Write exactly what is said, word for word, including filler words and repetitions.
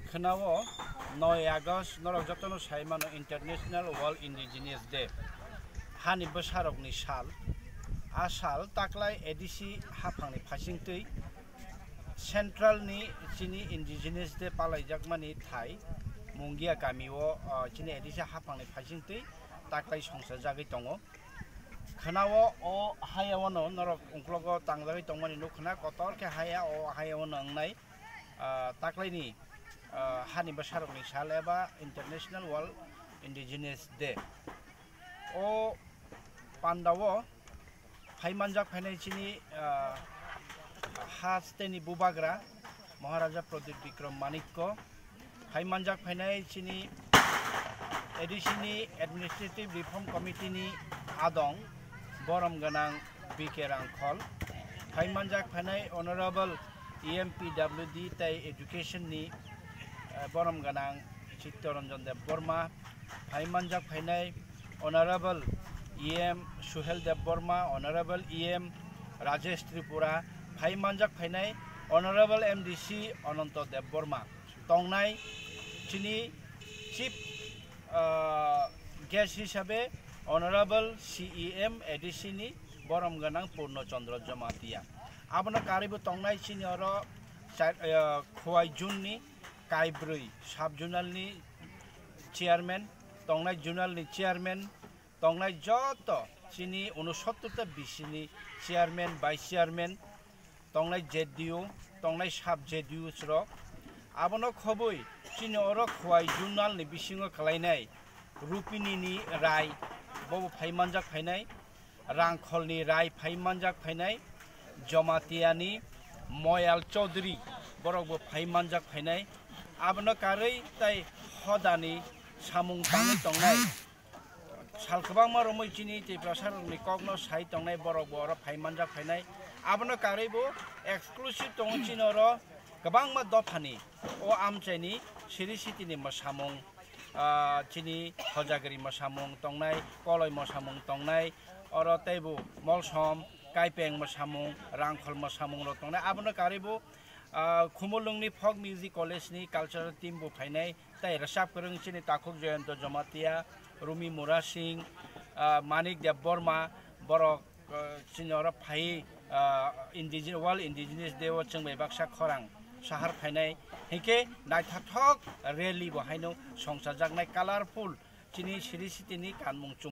Khwnao noi August norok jotono sai mano International World Indigenous Day, hani bwsarokni sal. A sal taklai A D C haphangni phaisingtwi Central ni chini Indigenous Day palaijakmani thai Mungia kamio, ah, chini A D C haphangni phaisingtwi taklai songsajagwi tongo. Khwnao o hayao no norok ungklogo tangjagwi tongmani nukkhna, kotor khe haya o hayao no wngnai, ah, taklaini, ah, hani bwsarokni sal eba International World Indigenous Day. O pandao phai manjak phainai chini, ah, hasteni bubagra Maharaja Pradyut Bikram Manikko, phai manjak phainai chini A D C ni Administrative Reform Committee ni adong borom gwnang B K Rangkhol, phai manjak phainai Honorable E M P W D tei Education ni, eh, borom gwnang Chittaranjan Debbarma, phai manjak phainai Honorable E M Suhel Debbarma, Honorable E M Rajesh Tripura, phai manjak phainai Honorable M D C Ananto Debbarma, tongnai chini Chief, ah, Guest hisabe Honorable C E M A D C ni borom gwnang Purno Chandra Jamatia. Abono karwibo tongnai chini oro char-, ah, Khowai June ni kaibrwi sub zonal ni chairman, tongnai zonal ni chairman, tongnai joto chini unosottor ta B C ni chairman, vice chairman, tongnai Z D O, tongnai sub Z D O rok. Abono khobwi chini oro Khowai zonal ni bisingo khlainai Rupini ni Rai, bobo phai manjak phainai, Rangkhol ni Rai phai manjak phainai, Jamatia ni Moyal Chaudhary borok bo phai manjak phainai. Abono karwi tai hodani samung tangwi tongnai. Sal kwbangma romwi chini Tiprasa rokni kokno sai tongnai borok bo oro phai manjak phainai. Abono karwi bo exclusive tongo chini oro kwbangma dophani o amchaini Sri Siti ni mwsamung, ah, chini Hojagiri mwsamung tongnai, Koloi mwsamung tongnai, oro teibo Molsom, Kaipeng mwsamung, Rangkhol mwsamung rok tongnai. Abono karwi bo, ah, Khumulwng ni Folk Music College ni cultural team bo phainai. Tai rwchap kwrwng chini takhuk Jayanta Jamatia, Rumi Murasing, ah, Manik Debbarma, borok, ah, chini oro phai, ah, indigene-, World Indigenous Day o chwng bai baksa khorang sahar phainai. Hinkhe naithothok rally bo haino songchajaknai, colorful chini Sri Siti ni kanmung chum.